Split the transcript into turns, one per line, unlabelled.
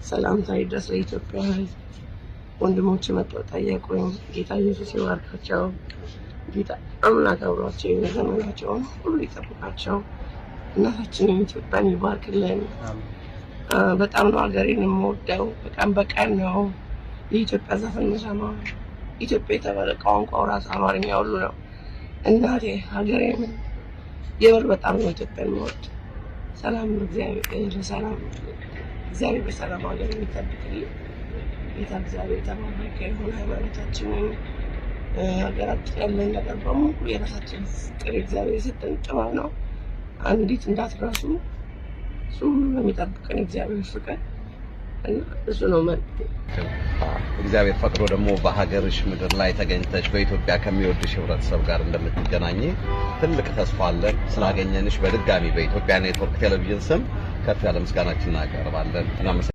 ሰላምታ ይድረስ ለኢትዮጵያ ሕዝብ። ወንድሞች መጥተው ጠየቁኝ። ጌታ ኢየሱስ ይባርካቸው። ጌታ አምላክ አብሯቸው ዘመናቸውን ሁሉ ይጠብቃቸው። እናታችንን ኢትዮጵያን ይባርክልን። በጣም ነው ሀገሬን የምወደው። በቀን በቀን ነው የኢትዮጵያ ዘፈን የምሰማው። ኢትዮጵያ የተባለ ቋንቋው ራሱ አማርኛ ሁሉ ነው። እናቴ ሀገሬን የምር በጣም ነው ኢትዮጵያን የምወድ። ሰላም እግዚአብሔር ሰላም እግዚአብሔር በሰላም ሀገር የሚጠብቅልን ጌታ እግዚአብሔር የተባረከ ይሁን። ሃይማኖታችንን ሀገራችን ያለን ነገር በሙሉ የራሳችን ፍቅር እግዚአብሔር የሰጠን ጥበብ ነው። አንዲት እንዳትረሱ። እሱ ሁሉ ነው የሚጠብቀን እግዚአብሔር ፍቅር እና እሱ ነው መልዕክቴ።
እግዚአብሔር ፈቅዶ ደግሞ በሀገርሽ ምድር ላይ ተገኝተሽ በኢትዮጵያ ከሚወድሽ ህብረተሰብ ጋር እንደምትገናኝ ትልቅ ተስፋ አለን። ስላገኘንሽ በድጋሚ በኢትዮጵያ ኔትወርክ ቴሌቪዥን ስም ከፍ ያለ ምስጋናችን እናቀርባለን። እናመሰግናለን።